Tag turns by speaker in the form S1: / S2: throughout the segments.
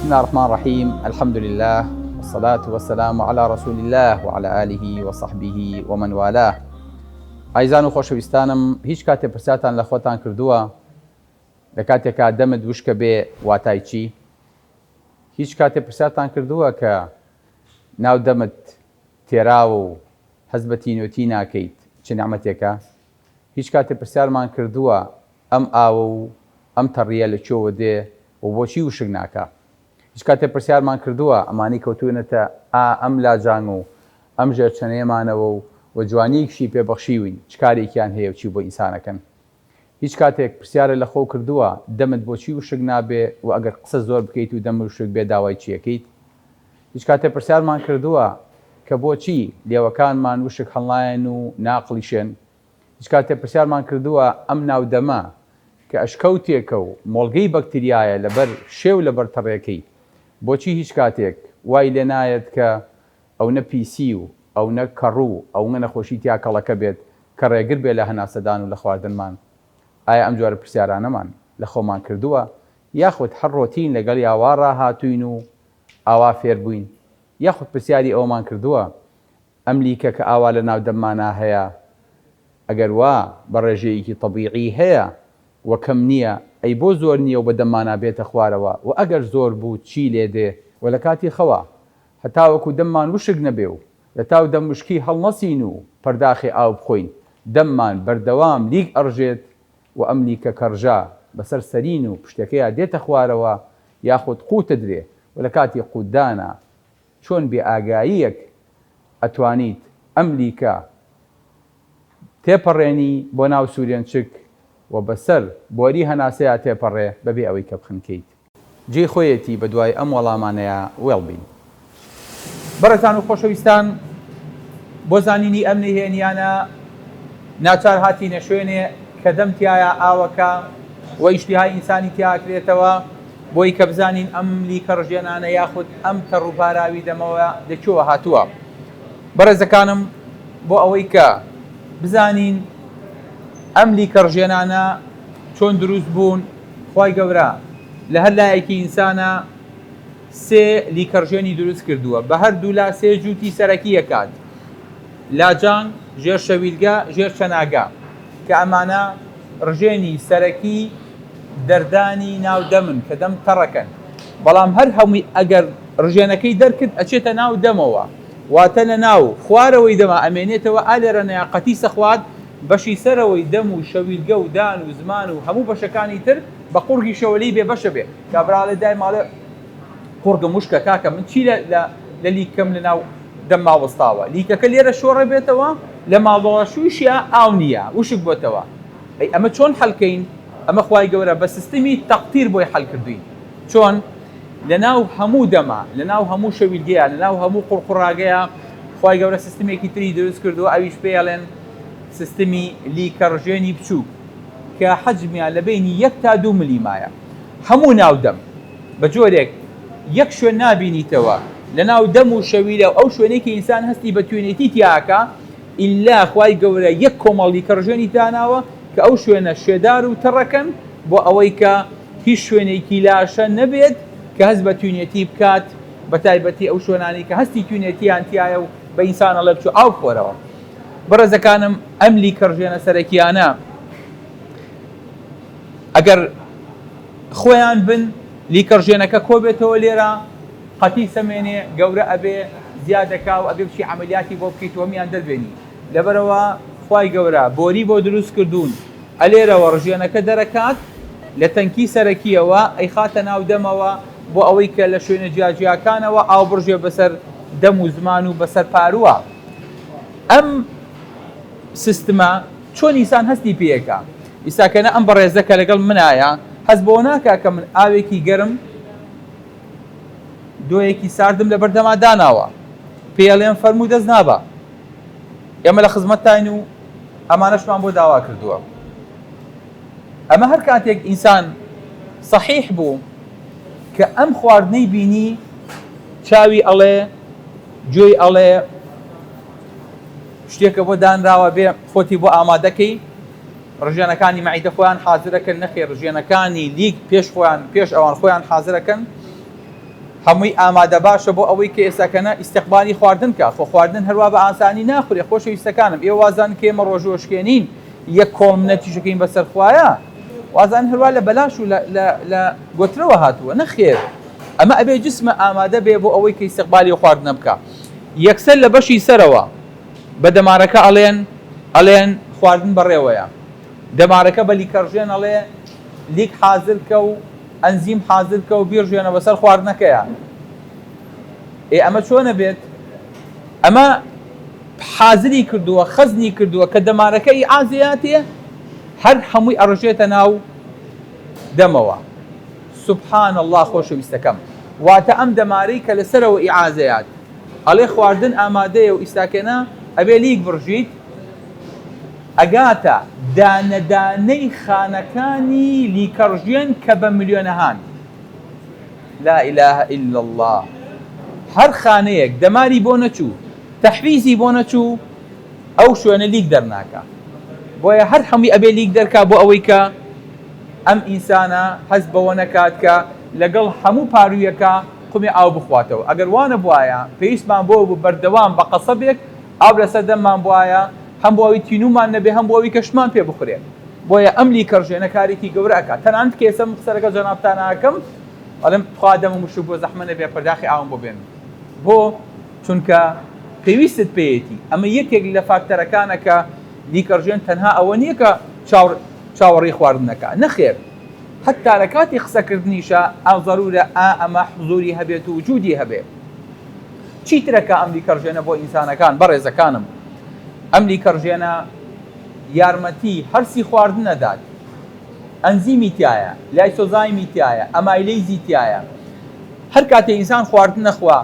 S1: بسم الله الرحمن الرحیم الحمد لله والصلاة والسلام على رسول الله وعلى آله وصحبه ومن والاه. ئایزان و خۆشەویستانم، هیچ کاتێ پرسیارتان لە خۆتان کردووە لە کاتێکا دەمت وشکە بێ واتای چی؟ هیچ کاتێ پرسیارتان کردووە کە ناو دەمت تێراوە و هەست بە تینۆتی ناکەیت چ نعمەتێکە؟ هیچ کاتێ پرسیارمان کردووە ئەم ئاوە و ئەم تەڕییە لە کوێوە دێ و بۆچی وشک ناکا؟ هیچ کاتێ پرسیارمان کردووە ئەمانەی کەوتوونەتە ئا ئەم لاجانگ و ئەم ژێرچەنەیەمانەوە و و جوانییەکیشی پێ بەخشیوین چ کارێکیان هەیە و چی بۆ ئینسان ئەکەن؟ هیچ کاتێک پرسیارت لە خۆو کردووە دەمت بۆچی وشک نابێ و ئەگەر قسە زۆر بکەیت و دەمت وشک بێ داوای چی ئەکەیت؟ هیچ کاتێ پرسیارمان کردووە کە بۆچی لێوەکانمان وشک هەڵنایەن و ناقڵیشێن؟ هیچ کاتێ پرسیارمان کردووە ئەم ناو دەمە کە ئەشکەوتێکە و مۆڵگەی بەکتریایە لەبەر شێ و لەبەر تەڕێکەی بۆچی هیچ کاتێک وای لێ نایەت کە ئەونە پیسی و ئەونە کەڕوو و ئەونە نەخۆشی تیا کەڵەکە بێت کە ڕێگر بێ لە هەناسەدان و لە خواردنمان؟ ئایا ئەم جۆرە پرسیارانەمان لە خۆمان کردووە یاخود هەر ڕۆتین لەگەڵیا وا ڕاهاتووین و ئاوا فێر بووین؟ یاخود پرسیاری ئەوەمان کردووە ئەم لیکە کە ئاوا لە ناو دەممانا هەیە ئەگەر وا بە ڕێژەیەکی تەبیعی هەیە و کەم نییە ئەی بۆ زۆر نییە و بە دەممانا بێتە خوارەوە و ئەگەر زۆر بوو چی لێ دێ؟ وە لە کاتی خەوا هەتاوەکو دەممان وشک نەبێ و لە تاو دەم وشکی هەڵنەسین و پەرداخێ ئاو بخۆین دەممان بەردەوام لیک ئەڕژێت و ئەم لیکە کە ڕژا بەسەر سەرین و پشتەکەیا دێتە خوارەوە یاخود قوتەدرێ و لە کاتی قوتدانا چۆن بێ ئاگاییەک ئەتوانیت ئەم لیکە تێپەڕێنی بۆ ناو سورێنچک و بەسەر بۆری هەناسەیا تێپەڕێ بەبێ ئەوەی کە بخنکێیت؟ جێی خۆیەتی بەدوای ئەم وەڵامانەیا وێڵ بین. بەڕێزان و خۆشەویستان بۆ زانینی ئەم نهێنیانە ناچار هاتینە شوێنێ کە دەم تیایا ئاوەکە و ئیشتیهای ئینسانی تیا ئەکرێتەوە بۆی کە بزانین ئەم لیکە ڕژێنانە یاخود ئەم تەڕ و پاراوی دەمەوە لە کوێوە هاتووە. بەڕێزەکانم بۆ ئەوەی کە بزانین ئەم لیکە ڕژێنانە چۆن دروست بوون خوای گەورە لە هەر لایەکی ئینسانا سێ لیکەڕژێنی دروست کردووە بە هەردوولا سێ جووتی سەرەکی ئەکات لاجانگ، ژێر شەویلگە، ژێر چەناگە کە ئەمانە ڕژێنی سەرەکی دەردانی ناو دەمن کە دەم تەڕەکەن بەڵام هەر هەمووی ئەگەر ڕژێنەکەی دەرکرد ئەچێتە ناو دەمەوە واتە لە ناو خوارەوەی دەما ئەمێنێتەوە ئا لێرەنەیا قەتیسە خوات بەشی سەرەوەی دەم و شەویلگە و دان و زمان و هەموو بەشەکانی تر بە قوڕگیشەوە لێی بێ بەشە بێ کابرا ئەڵێ دایم ئەڵێ قوڕگم وشکە کاکە من چی لە لە لە لیکەم لە ناو دەمما وەستاوە لیکەکە لێرە شۆڕە بێتەوە لە ماڵەوە شووشیا ئاو نییە وشک بۆتەوە ئەی ئەمە چۆن حەل کەین ئەمە خوای گەورە بە سیستمی تەقتیر بۆی حەل کردوین چۆن لە ناو هەموو دەما لە ناو هەموو شەویلگەیە لە ناو هەموو قوڕقوڕاگەیە خوای گەورە سیستمێکی تری دروست کردووە ئەویش پێی ئەڵێن سیستمی لیکەڕژێنی بچووک کە حەجمیان لە بەینی یەک تا دوو ملیمایە هەموو ناو دەم بە جۆرێک یەک شوێن نابینیتەوە لە ناو دەم و شەویلە و ئەو شوێنەی کە ئینسان هەستی بە توێنێتی تیاکا ئیلا خوای گەورە یەک کۆمەڵ لیکەڕژێنی داناوە کە ئەو شوێنە شێدار و تەڕەکەن بۆ ئەوەی کە هیچ شوێنێکی لاشە نەبێت کە هەست بە توینێتی بکات بەتایبەتی ئەو شوێنانەی کە هەستی توینێتیان تیایە و بە ئینسان ئەڵێ بچۆ ئاو بخۆرەوە. بەڕێزەکانم ئەم لیکەڕژێنە سەرەکیانە ئەگەر خۆیان بن لیکەڕژێنەکە کۆبێتەوە لێرە قەتی سەمێنێ گەورە ئەبێ زیادەکا و ئەبێ بچی عەمەلیاتی بۆ بکەیت و هەمیان دەربێنی لەبەرئەوە خوای گەورە بۆری بۆ دروست کردوون ئەلێرەوە ڕژێنەکە دەرەکات لە تەنکی سەرەکیەوە ئەیخاتە ناو دەمەوە بۆ ئەوەی کە لە شوێنە جیاجیاکانەوە ئاو بڕژێ بەسەر دەم و زمان و بەسەر پارووە. ئەم سیستمە چۆن ئینسان هەستی پێ ئەکا؟ ئیستا کە نە ئەم بەڕێزە کە لەگەڵ منایە هەست بەوە ناکا کە من ئاوێکی گەرم دۆیەکی ساردم لەبەردەما داناوە پێی ئەڵێم فەرموو دەست نابا ئێمە لە خزمەتتاین و ئەمانەشمان بۆ داوا کردووە. ئەمە هەر کاتێک ئینسان سەحیح بوو کە ئەم خواردنەی بینی چاوی ئەڵێ گوێی ئەڵێ شتێکە بۆ دانراوە بێ خۆتی بۆ ئامادەکەی ڕژێنەکانی مەعیدە خۆیان حازرەکەن نەخێر ڕژێنەکانی لیک پێش خۆیان پێش ئەوان خۆیان حازرەکەن. هەمووی ئامادەباشە بۆ ئەوەی کە ئێستاکەنە ئیستیقبالی خواردن بکا، خۆ خواردن هەروا بە ئاسانی ناخورێ خۆشەویستەکانم ئێوە وازانن کە ئێمە ڕۆژوو ئەشکێنین یەک کۆڵ منەتیش ئەکەین بەسەر خوایە وازانن هەروا لە بەلاش و لە لە لە گۆترەوە هاتووە نەخێر ئەمە ئەبێ جسمە ئامادە بێ بۆ ئەوەی کە ئیستیقبالی ئەو خواردنە بکا یەکسەر لە بەشی سەرەوە بە دەمارەکە ئەڵێن ئەڵێن خواردن بەڕێوەیە دەمارەکە بە لیکەڕژێن ئەڵێ لیک حازر کە و ئەنزیم حازر کە و بیڕژێنە بەسەر خواردنەکەیا. ئێ ئەمە چۆنە بێت؟ ئەمە حازری کردووە، خەزنی کردووە کە دەمارەکە ئیعازەیاتێ هەر هەمووی ئەڕژێتە ناو دەمەوە. سبحان اللە خۆشەویستەکەم. واتە ئەم دەمارەی کە لەسەرەوە ئیعازەیات ئەڵێ خواردن ئامادەیە و ئیستاکێنە ئەبێ لیک بڕژیت، ئەگاتە دانە دانەی خانەکانی لیکەڕژێن کە بە ملیۆنەهان. لا الە الا اللە هەر خانەیەک دەماری بۆ نەچوو تەحفیزی بۆ نەچوو ئەو شوێنە لیک دەرناکا بۆیە هەر هەمووی ئەبێ لیک دەرکا بۆ ئەوەی کە ئەم ئینسانە هەست بەوە نەکات کە لەگەڵ هەموو پاروویەکە قومێ ئاو بخواتەوە ئەگەر وانەبوایە پێویستمان بۆ بوو بەردەوام بە قەسەبێک ئاو لەسەر دەممان بوایە هەم بۆ ئەوی تینوومان نەبێ هەم بۆ ئەوی کە شتمان پێ بخورێ بۆیە ئەم لیکەڕژێنە کارێکی گەورە ئەکات تەنانەت کە ئێستا من قسە لەگەڵ جەنابتانا ئەکەم ئەڵێم تخوا دەمم وشک بووە زەحمە نەبێ پەرداخی ئاوم بۆ بێنن بۆ چونکە پێویستت پێیەتی ئەمە یەکێک لە فاکتەرەکانە کە لیکەڕژێن تەنها ئەوە نییە کە چاوەڕێی خواردنەکە نەخێر حتا لە کاتی قسەکردنیشا ئا زەرورە ئا ئەمە حزوری هەبێت و وجودی هەبێ چیترە کە ئەم لیکەڕژێنە بۆ ئینسانەکان بەڕێزەکانم ئەم لیکەڕژێنە یارمەتی هەرسی خواردن ئەدات ئەنزیمی تیایە لایسۆزایمی تیایە ئەمایلەیزی تیایە هەر کاتێ ئینسان خواردن نەخوا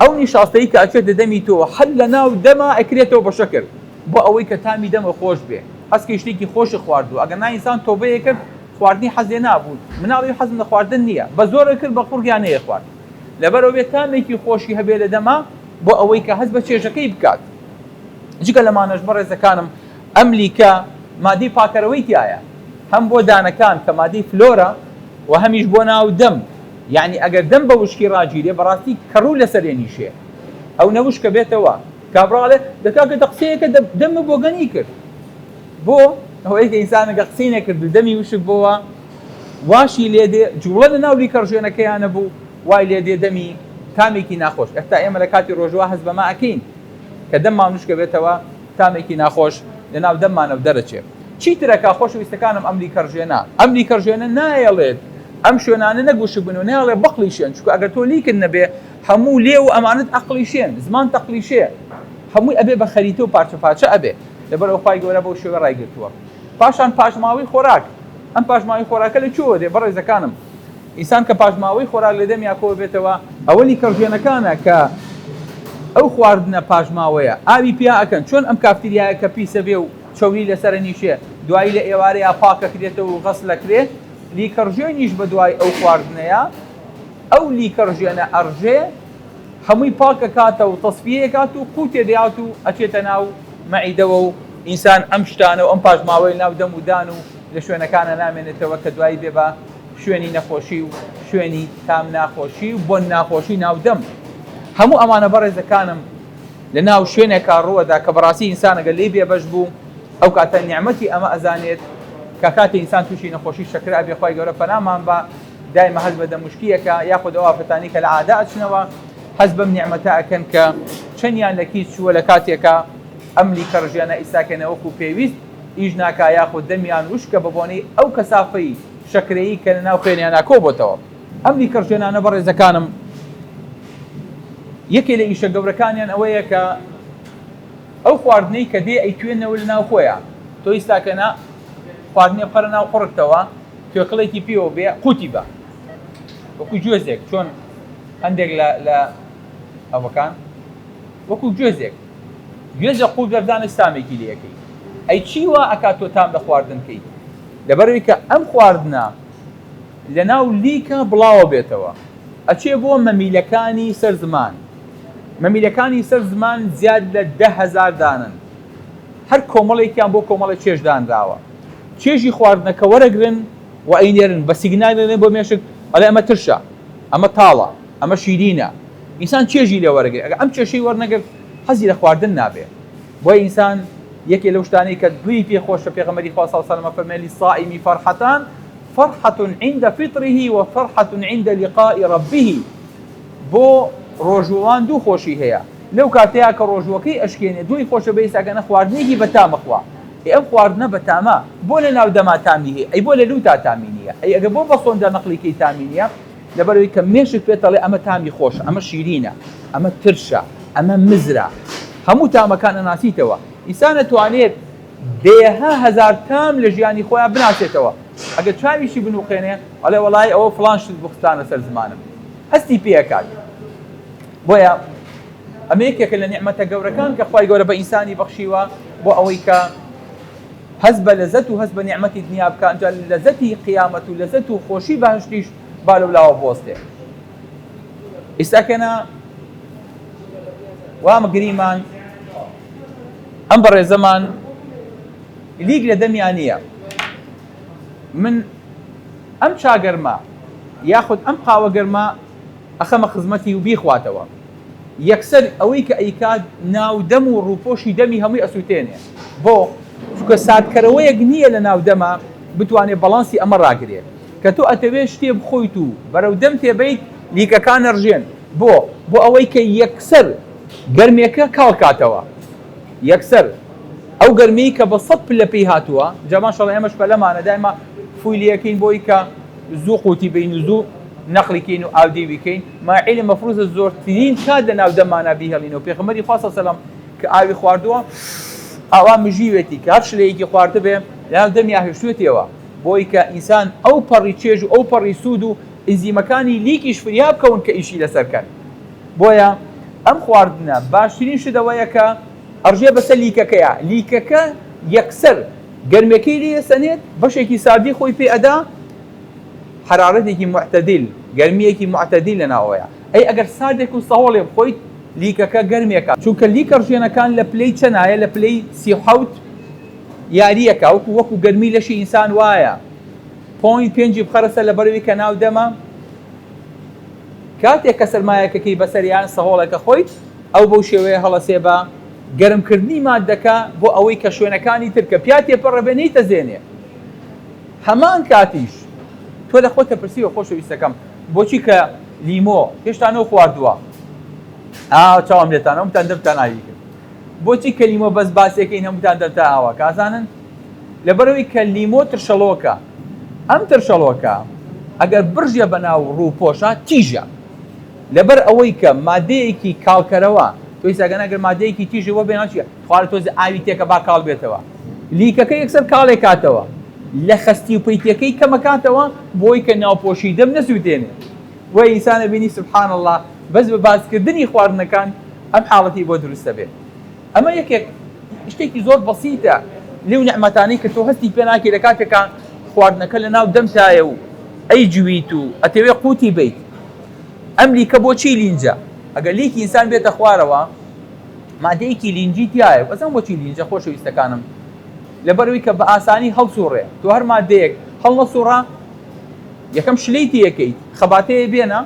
S1: ئەو نیشاستەی کە ئەچێتە دەمی تۆ هەر لە ناو دەما ئەکرێتەوە بە شەکر بۆ ئەوەی کە تامی دەمە خۆش بێ هەست کەی شتێکی خۆشی خواردووە ئەگەر نا ئینسان تۆبەیە کرد خواردنی حەز لێ نابوو مناڵی حەزم لە خواردن نییە بە زۆر کرد بە قوڕگیا نەیەخوارد لەبەرئەوە بێ تامێکی خۆشی هەبێ لە دەما بۆ ئەوەی کە هەست بە چێژەکەی بکات. جگە لەمانەش بەڕێزەکانم ئەم لیکە مادەی پاکەرەوەی تیایە هەم بۆ دانەکان کە مادەی فلۆرە و هەمیش بۆ ناو دەم یەعنی ئەگەر دەم بە وشکی ڕاگیرێ بەڕاستی کەڕوو لەسەرێ نیشێ ئەو نە وشکە بێتەوە کابرا ئەڵێ دە کاکە دە قسەیەکە دەمم بۆگەنی کرد بۆ ئەوەی کە ئینسانەکە قسەی نەکرد و دەمی وشک بۆوە واشی لێ دێ جوڵە لە ناو لیکەڕژێنەکەیا نەبوو وای لێ دێ دەمی تامێکی ناخۆش ئێستا ئێمە لە کاتی ڕۆژوە هەست بەمە ئەکەین کە دەممان وشکە بێتەوە تامێکی ناخۆش لە ناو دەممانەوە دەرەچێ چی ترەکا خۆشەویستەکانم ئەم لیکەڕژێنە ئەم لیکەڕژێنە نایەڵێت ئەم شوێنانە نەک وشک بن و نایەڵێ بقڵیشێن چونکە ئەگەر تۆ لیکت نەبێ هەموو لێو و ئەمانەت ئەقڵیشێن زمان تەقڵیشێ هەمووی ئەبێ بە خەریتە و پارچە پارچە ئەبێ لەبەر ئەوە خوای گەورە بەو شێوەیە ڕایگرتووە پاشان پاشماوەی خۆراک ئەم پاشماوەی خۆراکە لە کوێوە دێ بەڕێزەکانم ئینسان کە پاشماوەی خۆراک لە دەمیا کۆ بێتەوە ئەوە لیکەڕژێنەکانە کە ئەو خواردنە پاشماوەیە ئاوی پیا ئەکەن چۆن ئەم کافتریایە کە پیسە بێ و چەوری لەسەرە نیشێ دوایی لە ئێوارەیا پاکەکرێتەوە و غەسلەکرێ لیکەڕژێنیش بەدوای ئەو خواردنەیە ئەو لیکەڕژێنە ئەڕژێ هەمووی پاک ئەکاتەوە و تەسفیەی ئەکات و قوتێ دەیات و ئەچێتە ناو مەعیدەوە و ئینسان ئەم شتانە و ئەم پاشماوەی لەناو دەم و دان و لە شوێنەکانا نامێنێتەوە کە دوایی بێ بە شوێنی نەخۆشی و شوێنی تام ناخۆشی و بۆن ناخۆشی ناو دەم. هەموو ئەمانە بەڕێزەکانم لە ناو شوێنێکا ڕووەدا کە بەڕاستی ئینسان ئەگەر لێی بێبەش بوو ئەو کاتە نیعمەتی ئەمە ئەزانێت کە کاتێ ئینسان تووشی نەخۆشی شەکرە ئەبێ خوای گەورە پەنامان با دایمە هەست بە دەموشکی ئەکا یاخود ئەو ئافرەتانەی کە لە عادە ئەچنەوە هەست بەم نیعمەتە ئەکەن کە چەندیان لە کیس چووە لە کاتێکا ئەم لیکە ڕژێنە ئیستاکێنە وەکو پێویست ئیش ناکا یاخود دەمیان وشکە بە بۆنەی ئەو کەسافەی شەکرەیی کە لە ناو خوێنیانا کۆ بۆتەوە. ئەم لیکە ڕژێنانە بەڕێزەکانم یەکێ لە ئیشە گەورەکانیان ئەوەیە کە ئەو خواردنەی کە دێ ئەیتوێنەوە لە ناو خۆیا تۆ ئیستاکەنە خواردنێ بخەرە ناو قوڕگتەوە توێکڵێکی پێوە بێ قوتی بە وەکو گوێزێک چۆن هەندێک لە لە ئەوەکان وەکو گوێزێک گوێزە قوت بە بزانە تامێکی لەکەی ئەی چی وا ئەکات تۆ تام لە خواردن کەی لەبەرەوەی کە ئەم خواردنە لە ناو لیکە بڵاوە بێتەوە ئەچێ بۆ مەمیلەکانی سەر زمان مەمیلەکانی سەر زمان زیاد لە 10هزار دانن هەر کۆمەڵێکیان بۆ کۆمەڵێ چێژ دانراوە چێژی خواردنەکە وەرەگرن و ئەینێرن بە سیگنال ئەنێرن بۆ مێشک ئەڵێ ئەمە ترشە ئەمە تاڵە. ئەمە شیرینە ئینسان چێژی لێ وەرەگرێ ئەگەر ئەم چێژەی وەرنەگرت حەزی لە خواردن نابێ بۆیە ئینسان یەکێ لەو شتانەی کە دڵی پێ خۆشە پێغەمبەری خوا صلی الله علیه و فەرمێ للصائم فرحتان فرحة عند فطره وفرحة عند لقاء ربه بۆ ڕۆژووان دوو خۆشی هەیە لەو کاتەیا کە ڕۆژووەکەی ئەشکێنێ دڵی خۆشە بێ ئیستا خواردنێکی بەتام ئەخوا ئەی ئەم خواردنە بەتامە بۆ لە ناو دەما تامی هەیە ئەی بۆ لە لوتا تامی نییە ئەی ئەگەر بۆ بە سۆندە نەقلی کەی تامی نییە لەبەرئەوەی کە مێشک پێت ئەڵێ ئەمە تامی خۆشە ئەمە شیرینە ئەمە ترشە ئەمە مزرە هەموو تامەکان ئەناسیتەوە ئینسان ئەتوانێت دەیەها هەزار تام لە ژیانی خۆیان بناسێتەوە ئەگەر چاویشی بنوقێنێ ئەڵێ وەڵای ئەوە فڵان شت بوو خستانە سەر زمانم هەستی پێ ئەکات بۆیە ئەمە یەکێکە لە نیعمەتە گەورەکان کە خوای گەورە بە ئینسانی بەخشیوە بۆ ئەوەی کە هەست بە لەزەت و هەست بە نیعمەتی دنیا بکا ئینجا لەزەتی قیامەت و لەزەت و خۆشی بەهەشتیش با لەولاوە بوەستێ. ئیستا کەنا وا گریمان ئەم بەڕێزەمان لیک لە دەمیا نییە من ئەم چا گەرمە یاخود ئەم قاوە گەرمە ئەخەمە خزمەتی و بیخواتەوە یەکسەر ئەوەی کە ئەیکات ناو دەم و ڕووپۆشی دەمی هەمووی ئەسووتێنێ بۆ؟ چونکە ساردکەرەوەیەک نییە لە ناو دەما بتوانێ بەڵانسی ئەمە ڕاگرێ کە تۆ ئەتەوێ شتێ بخۆیت و بەرەو دەم تێبەیت لیکەکان ئەڕژێن بۆ؟ بۆ ئەوەی کە یەکسەر گەرمێکە کاڵ کاتەوە یەکسەر ئەو گەرمیەی کە بە سەت پلە پێی هاتووە جا ماشاءاللە ئێمەش پەلەمانە دایما فووی لێکەین بۆی کە زوو قوتی بین و زوو نەقلی کەین و ئاودێوی کەین مع علم مەفروزە زۆرترین کات لە ناو دەممانا بیهێڵینەوە پێغەمبەری خوا صلی سەلام کە ئاوی خواردووە ئاوا مژیوێتی کە هەر شلەیەکی خواردبێ لەناو دەمیا هێشتوێتیەوە بۆی کە ئینسان ئەو پەڕی چێژ و ئەو پەڕی سوود و ئینزیمەکانی لیکیش فریا بکەون کە ئیشی لەسەر کەن بۆیە ئەم خواردنە باشترین شت ئەوەیە کە ئەڕژێ بەسەر لیکەکەیا لیکەکە یەکسەر گەرمێکەی لێ ئەسەنێت بەشێکی ساردی خۆی پێ ئەدا حەرارەتێکی موعتەدیل، گەرمییەکی موعتەدیل لە ناوەوەیە. ئەی ئەگەر ساردێک و سەهۆڵێ بخۆیت لیکەکە گەرمێکە، چونکە لیکە ڕژێنەکان لە پلەی چەنایە لە پلەی 37 یارییەکە وەکو وەکو گەرمی لەشی ئینسان وایە point پێنجی بخەرە سەر لەبەرئەوەی کە ناو دەمە کاتێک کە سەرمایەکەکەی بەسەر یان سەهۆڵێکە خۆیت ئەو بەو شێوەیە هەڵەسێ بە گەرمکردنی ماددەکە بۆ ئەوەی کە شوێنەکانی تر کە پیا تێپەڕەبێ نەیتەزێنێ. هەمان کاتیش تۆ لە خۆتە پرسیوە خۆشەویستەکەم بۆچی کە لیمۆ هێشتا نەو خواردووە ئا چاوم لێتان هەمووتان دەمتان ئاوی کرد بۆچی کە لیمۆ بەس باسێکەین هەمووتان دەمتان ئاوا کازانن لەبەرەوەی کە لیمۆ ترشەڵۆکە ئەم ترشەڵۆکە ئەگەر بڕژێ بەناو ڕووپۆشە تیژە لەبەر ئەوەی کە مادەیەکی کاڵکەرەوە تۆ ئیستا گەر مادەیەکی تیژی وە بێ ناچیە خوارە تۆزێ ئاوی تێکە با کاڵ بێتەوە لیکەکە یەکسەر کاڵێ کاتەوە لە خەستی و پەیتیەکەی کەمەکاتەوە بۆی کە ناوپۆشی دەم نەسووتێنێ بۆیە ئینسان ئەبینی سبحان اللە بەس بە باسکردنی خواردنەکان ئەم حاڵەتی بۆ دروست ئەبێ ئەمە یەکێک شتێکی زۆر بەسیتە لەو نیعمەتانەی کە تۆ هەستی پێ ناکەی لە کاتێکا خواردنەکە لە ناو دەمتایە و ئەیجویت و ئەتەوێ قوتی بەیت ئەم لیکە بۆچی لینجە ئەگەر لیکی ئینسان بێتە خوارەوە مادەیەکی لینجی تیایە ئەزانم بۆچی لینجە خۆشەویستەکانم لەبەرئەوەی کە بە ئاسانی هەڵسوڕێ تۆ هەر مادەیەک هەڵنەسوڕا یەکەم شلەی تێکەیت خەباتەیە بێنە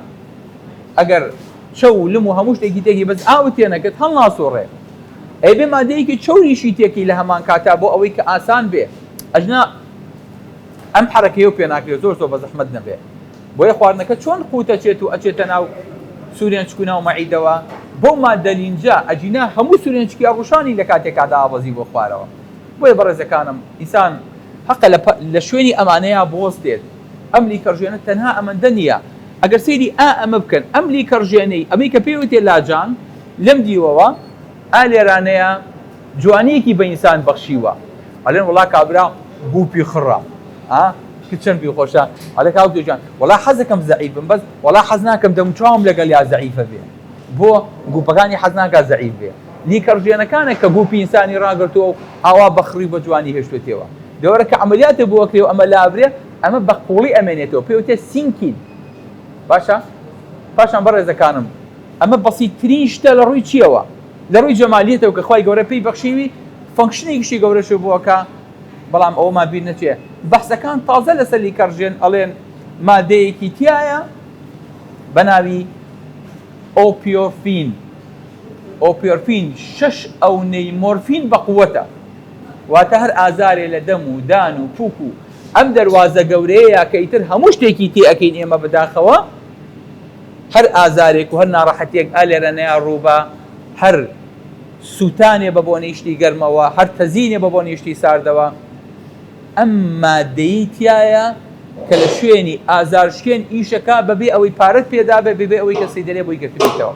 S1: ئەگەر چەو و لم و هەموو شتێکی تێکی بەس ئاوت تێنەکرد هەڵناسوڕێ ئەی بێ مادەیەکی چەوریشی تێکی لە هەمان کاتا بۆ ئەوەی کە ئاسان بێ ئەژنا ئەم حەرەکەیەو پێ ناکرێت زۆر زۆر بە زەحمەت نەبێ بۆیە خواردنەکە چۆن قوتەچێت و ئەچێتە ناو سورێنچک و ناو مەعیدەوە بەو ماددە لینجە ئەگینا هەموو سورێنچکی ئەڕوشانی لە کاتێکا دابەزی بۆ خوارەوە بۆیە بەڕێزەکانم ئینسان هەقە لە شوێنی ئەمانەیا بوەستێت ئەم لیکەڕژێنە تەنها ئەمەندە نییە ئەگەر سەیری ئا ئەمە بکەن ئەم لیکەڕژێنەی ئەمەی کە پێی وتێ لاجان لەم دیوەوە ئا لێرانەیە جوانیەکی بە ئینسان بەخشیوە ئەلێن وەڵا کابرا گوپی خڕە ها کچ چەند پێ خۆشە ئەڵێ کاک دکتۆر گیان وەڵا حەزەکەم زەعیف بم بەس وەڵا حەز ناکەم دەموچاوم لەگەڵیا زەعیفە بێ بۆ گوپەکانی حەز ناکا زەعیف بێ لیکەڕژێنەکانە کە گوپی ئینسانی ڕاگرتووە و ئاوا بە خڕی و بە جوانی هێشتوێتەوە دەوەرە کە عەمەلیاتێ بۆ ئەکرێ و ئەمە لابرێ ئەمە بە قوڵی ئەمێنێتەوە پێ وتێ سینکین باشە پاشان بەڕێزەکانم ئەمە بەسیترین شتە لە ڕووی چییەوە لە ڕووی جەمالیەتەوە کە خوای گەورە پێی بەخشیوی function ێکیشی گەورەشی بۆ ئەکا بەڵام ئەوەمان بیر نەچێ بەحسەکان تازە لەسەر لیکەڕژێن ئەڵێن مادەیەکی تیایە بە ناوی. ئۆپیۆرفین، ئۆپیۆرفین شەش ئەونەی مۆرفین بەقوەتە، واتە هەر ئازارێ لە دەم و دان و پوک و ئەم دەروازە گەورەیەیا کە ئیتر هەموو شتێکی تێ ئەکەین ئێمە بەداخەوە هەر ئازارێک و هەر ناڕەحەتیەک ئا لێرەنەیا ڕووبا هەر سوتانێ بە بۆنەی شتی گەرمەوە هەر تەزینێ بە بۆنەی شتی ساردەوە ئەم مادەیەی تیایە کە لە شوێنی ئازارشکێن ئیشەکا بەبێ ئەوەی پارەت پێدابێ بەبێ ئەوەی کە سەیدەلێ بۆی گرتبیتەوە.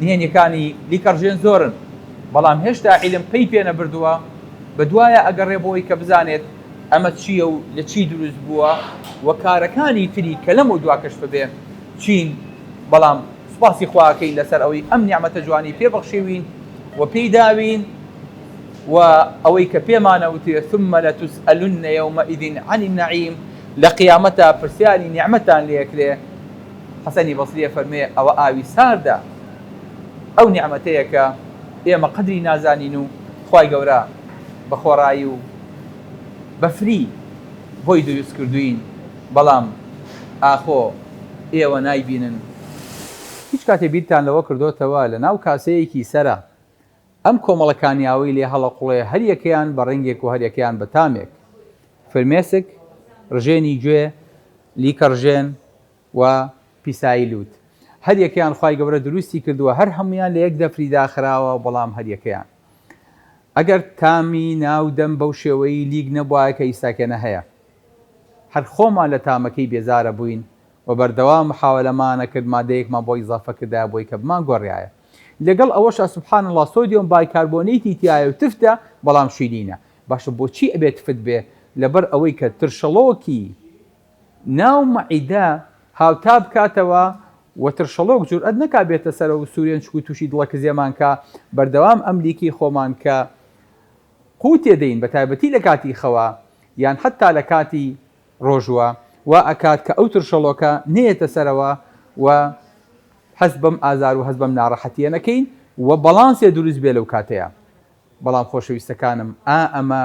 S1: نهێنیەکانی لیکەڕژێن زۆرن بەڵام هێشتا عیلم پەی پێ نەبردووە بەدوایا ئەگەڕێ بۆ ئەوەی کە بزانێت ئەمە چییە و لە چی دروست بووە و کارەکانی تری کە لەمەودوا کەشف بێ چین بەڵام سوپاسی خوا ئەکەین لەسەر ئەوەی ئەم نیعمەتە جوانەی پێ بەخشیوین و پێی داوین و ئەوەی کە پێمان ئەوترێ ثم لتسألن یومئذ عن النعیم لە قیامەتا پرسیاری نیعمەتتان لێ ئەکرێ حەسەنی بەسری ئەفەرموێ ئەوە ئاوی ساردە ئەو نیعمەتەیە کە ئێمە قەدری نازانین و خوای گەورە بە خۆڕایی و بە فری بۆی دروست کردووین بەڵام ئاخۆ ئێوە نایبینن؟ هیچ کاتێ بیرتان لەوە کردۆتەوە لە ناو کاسەیەکی سەرا ئەم کۆمەڵە کانیاوەی لێ هەڵەقوڵێ هەریەکەیان بە ڕەنگێک و هەریەکەیان بە تامێک، فرمێسک، ڕژێنی گوێ، لیکەڕژێن و پیسایی لوت. هەریەکەیان خوای گەورە دروستی کردووە هەر هەموویان لە یەک دەفری داخراوە بەڵام هەریەکەیان ئەگەر تامی ناو دەم بەو شێوەیی لیک نەبوایە کە ئیستاکێنە هەیە هەر خۆمان لە تامەکەی بێزارە بووین و بەردەوام محاوەلەمان ئەکرد مادەیەکمان بۆ ئیزافە کردایە بۆی کە بمانگۆڕیایە لەگەڵ ئەوەشا سبحان اللە sodium bicarbonate ی تیایە و تفتە بەڵام شیرینە باشە بۆچی ئەبێ تفت بێ لەبەر ئەوەی کە ترشەڵۆکی ناو مەعیدە هاوتا بکاتەوە و ترشەڵۆک جورئەت نەکا بێتە سەرەوە و سورێنچک و توشی دڵەکزێمان کا بەردەوام ئەم لیکەی خۆمان کە قوتێ دەین بەتایبەتی لە کاتی خەوا یان حەتا لە کاتی ڕۆژوە وا ئەکات کە ئەو ترشەڵۆکە نەیەتە سەرەوە و هەست بەم ئازار و هەست بەم ناڕەحەتیە نەکەین و بەڵانسێ دروست بێ لەو کاتەیا بەڵام خۆشەویستەکانم ئا ئەمە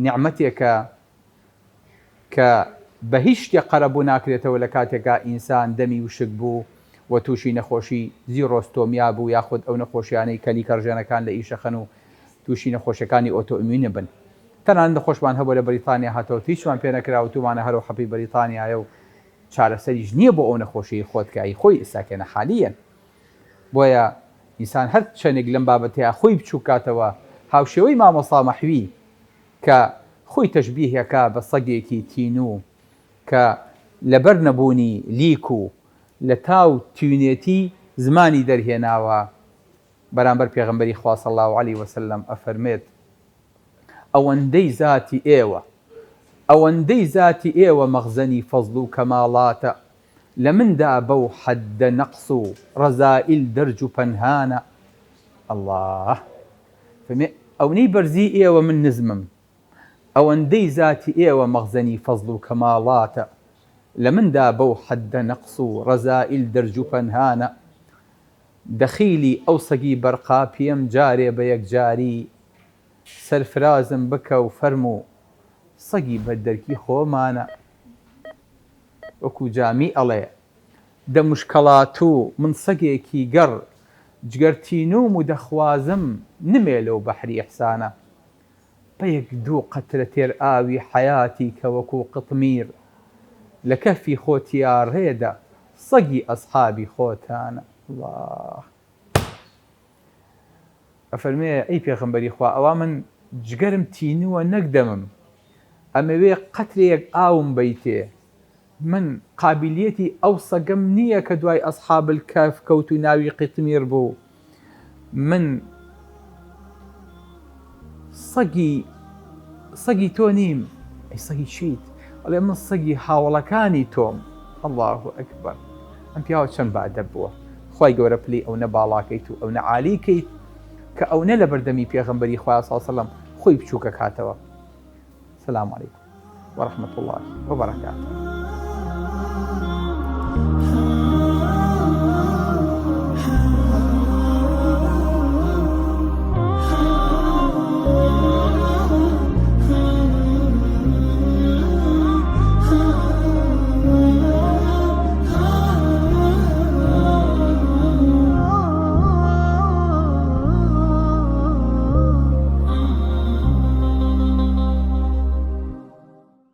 S1: نیعمەتێکە کە بە هیچ شتێک قەرەبوو ناکرێتەوە لە کاتێکا ئینسان دەمی وشک بوو و تووشی نەخۆشی xerostomia بوو یاخود ئەو نەخۆشیانەی کە لیکەڕژێنەکان لە ئیشەخەن و تووشی نەخۆشیەکانی autoimmune بن تەنانەت نەخۆشمان هەبووە لە بەریتانیا هاتەوە هیچمان پێ نەکرا وتومانە هەرو حەپی بەریتانیایە و چارەسەریش نییە بۆ ئەو نەخۆشیەی خۆت کە ئەی خۆی ئێستاکێنە حالیەن بۆیە ئینسان هەر چەنێک لەم بابەتەیا خۆی بچوک کاتەوە هاوشێوەی مامۆستا مەحوی کە خۆی تەشبیه ئەکا بە سەگێکی تینوو کە لەبەر نەبوونی لیک و لە تاو تیونێتی زمانی دەرهێناوە بەرامبەر پێغەمبەری خوا صلی اللە علیە وسلم ئەفەرمێت ئەوەندەی زاتی ئێوە ئەوەندەی زاتی ئێوە مەخزەنی فەزڵ و کەماڵاتە لە مندا بەو حەددە نەقس و ڕەزائیل دەرج و پەنهانە اللە فەرمێ ئەونەی بەرزی ئێوە من نزمم ئەوەندەی زاتی ئێوە مەخزەنی فەزڵ و کەماڵاتە لە مندا بەو حەددە نەقس و ڕەزائیل دەرج و پەنهانە دەخیلی ئەو سەگی بەرقاپیەم جارێ بە یەکجاری سەرفرازم بکە و فەرموو سەگی بەردەرکی خۆمانە وەکو جامی ئەڵێ دە مشکەڵاتوو من سەگێکی گەڕ جگەر تینووم و دەخوازم نمێ لەو بەحری ئیحسانە بە یەک دوو قەترە تێر ئاوی حەیاتی کە وەکو قطمیر لە کەفی خۆتیا ڕێدە سەگی ئەسحابی خۆتانە اللە ئەفەرموێ ئەی پێغەمبەری خوا ئەوا من جگەرم تینووە نەک دەمم ئەمەوێ قەترەیەک ئاوم بەیتێ من قابیلیەتی ئەو سەگەم نییە کە دوای ئەسحاب الکهف کەوت و ناوی قیتمیر بوو من سەگی سەگی تۆ نیم ئەی سەگی چیت ئەڵێ من سەگی هاوڵەکانی تۆم الله اکبر ئەم پیاوە چەند بەئەدەب بووە خوای گەورە پلەی ئەونە باڵاکەیت و ئەونە عالی کەیت کە ئەونە لەبەردەمی پێغەمبەری خوای صلی الله علیه و سلم خۆی بچووکەکاتەوە سلام علیکم ورحمة الله وبركاته.